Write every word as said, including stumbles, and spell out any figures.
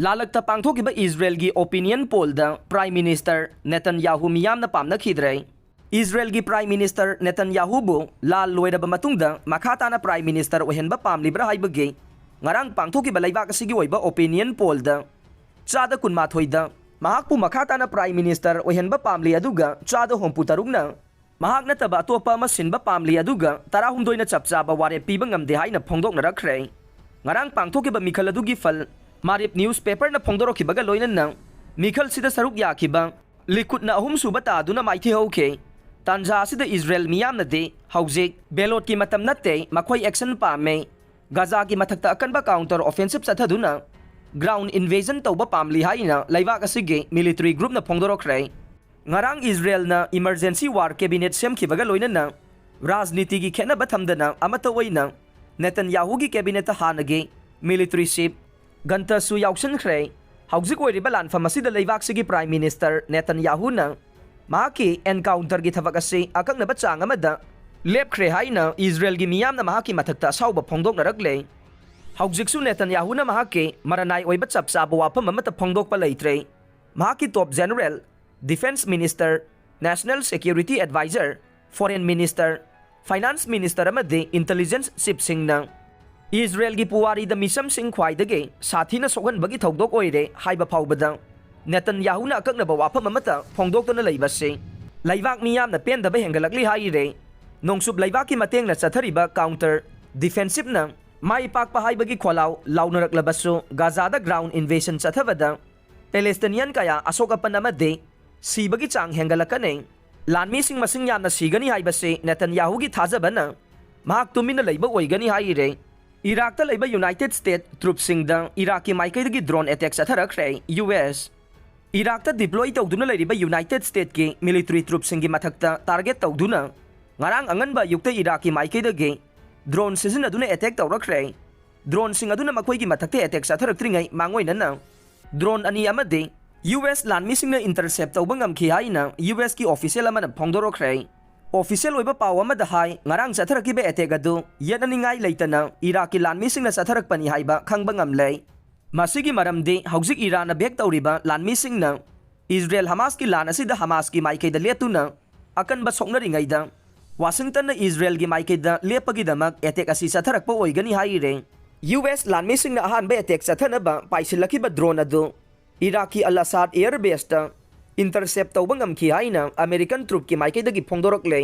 ꯂꯥꯂꯛꯇ ꯄꯥꯡꯊꯣꯛꯈꯤꯕ ꯏꯖꯔꯦꯜꯒꯤ opinion pollꯗ Prime Minister ꯅꯦꯇꯟꯌꯥꯍꯨ ꯃꯤꯌꯥꯝꯅ ꯄꯥꯝꯅꯈꯤꯗ꯭ꯔꯦ꯫ ꯏꯖꯔꯦꯜꯒꯤ Prime Minister ꯅꯦꯇꯟꯌꯥꯍꯨꯕꯨ ꯂꯥꯜ ꯂꯣꯏꯔꯕ ꯃꯇꯨꯡꯗ ꯃꯈꯥ ꯇꯥꯅ Prime Minister ꯑꯣꯏꯍꯟꯕ ꯄꯥꯝꯂꯤꯕ꯭ꯔꯥ ꯍꯥꯏꯕꯒꯤ ꯉꯔꯥꯡ ꯄꯥꯡꯊꯣꯛꯈꯤꯕ ꯂꯩꯕꯥꯛ ꯑꯁꯤꯒꯤ ꯑꯣꯏꯕ opinion pollꯗ ꯆꯥꯗ ꯀꯨꯟꯃꯥꯊꯣꯏꯗ ꯃꯍꯥꯛꯄꯨ ꯃꯈꯥ ꯇꯥꯅ Prime Minister ꯑꯣꯏꯍꯟꯕ ꯄꯥꯝꯂꯤ, ꯑꯗꯨꯒ ꯆꯥꯗ ꯍꯨꯝꯐꯨ ꯇꯔꯨꯛꯅ ꯃꯍꯥꯛ ꯅꯠꯇꯕ ꯑꯇꯣꯞꯄ ꯑꯃ ꯁꯤꯟꯕ ꯄꯥꯝꯂꯤ, ꯑꯗꯨꯒ ꯇꯔꯥꯍꯨꯝꯗꯣꯏꯅ ꯆꯞ ꯆꯥꯕ ꯋꯥꯔꯦꯞ ꯄꯤꯕ ꯉꯝꯗꯦ ꯍꯥꯏꯅ ꯐꯣꯡꯗꯣꯛꯅꯔꯛꯈ꯭ꯔꯦ꯫ ꯉꯔꯥꯡ ꯄꯥꯡꯊꯣꯛꯈꯤꯕ ꯃꯤꯈꯜ ꯑꯗꯨꯒꯤ ꯐꯜ ꯃꯥꯔꯤꯞ newspaperꯅ ꯐꯣꯡꯗꯣꯔꯛꯈꯤꯕꯒ ꯂꯣꯏꯅꯅ ꯃꯤꯈꯜꯁꯤꯗ ꯁꯔꯨꯛ ꯌꯥꯈꯤꯕ ꯂꯤꯀꯨꯠꯅ ꯑꯍꯨꯝꯁꯨꯕ ꯇꯥꯗꯨꯅ ꯃꯥꯏꯊꯤꯍꯧꯈꯤ꯫ ꯇꯥꯟꯖꯥ ꯑꯁꯤꯗ ꯏꯖꯔꯦꯜ ꯃꯤꯌꯥꯝꯅꯗꯤ ꯍꯧꯖꯤꯛ ballotꯀꯤ ꯃꯇꯝ ꯅꯠꯇꯦ, ꯃꯈꯣꯏ action ꯄꯥꯝꯃꯦ, ꯒꯥꯖꯥꯒꯤ ꯃꯊꯛꯇ ꯑꯀꯟꯕ counter offensive ꯆꯠꯊꯗꯨꯅ ground invasion ꯇꯧꯕ ꯄꯥꯝꯂꯤ ꯍꯥꯏꯅ ꯂꯩꯕꯥꯛ ꯑꯁꯤꯒꯤ military groupꯅ ꯐꯣꯡꯗꯣꯔꯛꯈ꯭ꯔꯦ꯫ ꯉꯔꯥꯡ ꯏꯖꯔꯦꯜꯅ emergency war cabinet ꯁꯦꯝꯈꯤꯕꯒ ꯂꯣꯏꯅꯅ ꯔꯥꯖꯅꯤꯇꯤꯒꯤ ꯈꯦꯠꯅꯕ ꯊꯝꯗꯅ ꯑꯃꯠꯇ ꯑꯣꯏꯅ ꯅꯦꯇꯟꯌꯥꯍꯨꯒꯤ cabinetꯇ ꯍꯥꯟꯅꯒꯤ military chief ꯒꯟꯇꯁꯨ ꯌꯥꯎꯁꯤꯟꯈ꯭ꯔꯦ꯫ ꯍꯧꯖꯤꯛ ꯑꯣꯏꯔꯤꯕ ꯂꯥꯟꯐꯝ ꯑꯁꯤꯗ ꯂꯩꯕꯥꯛꯁꯤꯒꯤ Prime Minister ꯅꯦꯇꯟꯌꯥꯍꯨꯅ ꯃꯍꯥꯛꯀꯤ encounterꯒꯤ ꯊꯕꯛ ꯑꯁꯤ ꯑꯀꯛꯅꯕ ꯆꯥꯡ ꯑꯃꯗ ꯂꯦꯞꯈ꯭ꯔꯦ ꯍꯥꯏꯅ ꯏꯖꯔꯦꯜꯒꯤ ꯃꯤꯌꯥꯝꯅ ꯃꯍꯥꯛꯀꯤ ꯃꯊꯛꯇ ꯑꯁꯥꯎꯕ ꯐꯣꯡꯗꯣꯛꯅꯔꯛꯂꯦ꯫ ꯍꯧꯖꯤꯛꯁꯨ ꯅꯦꯇꯟꯌꯥꯍꯨꯅ ꯃꯍꯥꯛꯀꯤ ꯃꯔꯅꯥꯏ ꯑꯣꯏꯕ ꯆꯞ ꯆꯥꯕ ꯋꯥꯐꯝ ꯑꯃꯠꯇ ꯐꯣꯡꯗꯣꯛꯄ ꯂꯩꯇ꯭ꯔꯦ꯫ ꯃꯍꯥꯛꯀꯤ top general, defence minister, national security advisor, foreign minister, finance minister ꯑꯃꯗꯤ intelligence chiefꯁꯤꯡꯅ ꯏꯖꯔꯦꯜꯒꯤ ꯄꯨꯋꯥꯔꯤꯗ ꯃꯤꯆꯝꯁꯤꯡ ꯈ꯭ꯋꯥꯏꯗꯒꯤ ꯁꯥꯊꯤꯅ ꯁꯣꯛꯍꯟꯕꯒꯤ ꯊꯧꯗꯣꯛ ꯑꯣꯏꯔꯦ ꯍꯥꯏꯕ ꯐꯥꯎꯕꯗ ꯅꯦꯇꯟꯌꯥꯍꯨꯅ ꯑꯀꯛꯅꯕ ꯋꯥꯐꯝ ꯑꯃꯠꯇ ꯐꯣꯡꯗꯣꯛꯇꯅ ꯂꯩꯕꯁꯤ ꯂꯩꯕꯥꯛ ꯃꯤꯌꯥꯝꯅ ꯄꯦꯟꯗꯕ ꯍꯦꯟꯒꯠꯂꯛꯂꯤ ꯍꯥꯏꯔꯦ꯫ ꯅꯣꯡꯆꯨꯞ ꯂꯩꯕꯥꯛꯀꯤ ꯃꯇꯦꯡꯅ ꯆꯠꯊꯔꯤꯕ counter defensiveꯅ ꯃꯥꯏ ꯄꯥꯛꯄ ꯍꯥꯏꯕꯒꯤ ꯈꯣꯜꯂꯥꯎ ꯂꯥꯎꯅꯔꯛꯂꯕꯁꯨ, ꯒꯥꯖꯥꯗ ground invasion ꯆꯠꯊꯕꯗ Palestinian ꯀꯌꯥ ꯑꯁꯣꯛ ꯑꯄꯟ ꯑꯃꯗꯤ ꯁꯤꯕꯒꯤ ꯆꯥꯡ ꯍꯦꯟꯒꯠꯂꯛꯀꯅꯤ꯫ ꯂꯥꯟꯃꯤꯁꯤꯡ ꯃꯁꯤꯡ ꯌꯥꯝꯅ ꯁꯤꯒꯅꯤ ꯍꯥꯏꯕꯁꯤ ꯅꯦꯇꯟꯌꯥꯍꯨꯒꯤ ꯊꯥꯖꯕꯅ ꯃꯍꯥꯛ ꯇꯨꯃꯤꯟꯅ ꯂꯩꯕ ꯑꯣꯏꯒꯅꯤ ꯍꯥꯏꯔꯦ꯫ ꯏꯔꯥꯛꯇ ꯂꯩꯕ United States troops ꯁꯤꯡꯗ ꯏꯔꯥꯛꯀꯤ ꯃꯥꯏꯀꯩꯗꯒꯤ drone attack ꯆꯠꯊꯔꯛꯈ꯭ꯔꯦ꯫ ꯌꯨ ꯑꯦꯁ ꯏꯔꯥꯛꯇ deploy ꯇꯧꯗꯨꯅ ꯂꯩꯔꯤꯕ United Statesꯀꯤ military troops ꯁꯤꯡꯒꯤ ꯃꯊꯛꯇ target ꯇꯧꯗꯨꯅ ꯉꯔꯥꯡ ꯑꯉꯟꯕ ꯑꯌꯨꯛꯇ ꯏꯔꯥꯛꯀꯤ ꯃꯥꯏꯀꯩꯗꯒꯤ drone ꯁꯤꯖꯤꯟꯅꯗꯨꯅ attack ꯇꯧꯔꯛꯈ꯭ꯔꯦ꯫ Droneꯁꯤꯡ ꯑꯗꯨꯅ ꯃꯈꯣꯏꯒꯤ ꯃꯊꯛꯇ attack ꯆꯠꯊꯔꯛꯇ꯭ꯔꯤꯉꯩ ꯃꯥꯡꯑꯣꯏꯅꯅ drone ꯑꯅꯤ ꯑꯃꯗꯤ ꯌꯨ ꯑꯦꯁ ꯂꯥꯟꯃꯤꯁꯤꯡꯅ intercept ꯇꯧꯕ ꯉꯝꯈꯤ ꯍꯥꯏꯅ ꯌꯨ ꯑꯦꯁꯀꯤ official ꯑꯃꯅ ꯐꯣꯡꯗꯣꯔꯛꯈ꯭ꯔꯦ꯫ Official ꯑꯣꯏꯕ ꯄꯥꯎ ꯑꯃꯗ ꯍꯥꯏ, ꯉꯔꯥꯡ ꯆꯠꯊꯔꯛꯈꯤꯕ attack ꯑꯗꯨ ꯌꯦꯠꯅꯅꯤꯡꯉꯥꯏ ꯂꯩꯇꯅ ꯏꯔꯥꯛꯀꯤ ꯂꯥꯟꯃꯤꯁꯤꯡꯅ ꯆꯠꯊꯔꯛꯄꯅꯤ ꯍꯥꯏꯕ ꯈꯪꯕ ꯉꯝꯂꯦ꯫ ꯃꯁꯤꯒꯤ ꯃꯔꯝꯗꯤ ꯍꯧꯖꯤꯛ ꯏꯔꯥꯟꯅ ꯕꯦꯛ ꯇꯧꯔꯤꯕ ꯂꯥꯟꯃꯤꯁꯤꯡꯅ ꯏꯖꯔꯦꯜ ꯍꯃꯥꯁꯀꯤ ꯂꯥꯟ ꯑꯁꯤꯗ ꯍꯃꯥꯁꯀꯤ ꯃꯥꯏꯀꯩꯗ ꯂꯦꯞꯇꯨꯅ ꯑꯀꯟꯕ ꯁꯣꯛꯅꯔꯤꯉꯩꯗ ꯋꯥꯁꯤꯡꯇꯟꯅ ꯏꯖꯔꯦꯜꯒꯤ ꯃꯥꯏꯀꯩꯗ ꯂꯦꯞꯄꯒꯤꯗꯃꯛ ꯑꯦꯇꯦꯛ ꯑꯁꯤ ꯆꯠꯊꯔꯛꯄ ꯑꯣꯏꯒꯅꯤ ꯍꯥꯏꯔꯦ꯫ ꯌꯨ ꯑꯦꯁ ꯂꯥꯟꯃꯤꯁꯤꯡꯅ ꯑꯍꯥꯟꯕ ꯑꯦꯇꯦꯛ ꯆꯠꯊꯅꯕ ꯄꯥꯏꯁꯤꯜꯂꯛꯈꯤꯕ ꯗ꯭ꯔꯣꯟ ꯑꯗꯨ ꯏꯔꯥꯛꯀꯤ ꯑꯜ ꯑꯁꯥꯗ ꯑꯦꯌꯔ ꯕꯦꯁꯇ ꯏꯟꯇꯔꯁꯦꯞ ꯇꯧꯕ ꯉꯝꯈꯤ ꯍꯥꯏꯅ ꯑꯃꯦꯔꯤꯀꯟ ꯇ꯭ꯔꯨꯞꯀꯤ ꯃꯥꯏꯀꯩꯗꯒꯤ ꯐꯣꯡꯗꯣꯔꯛꯂꯦ꯫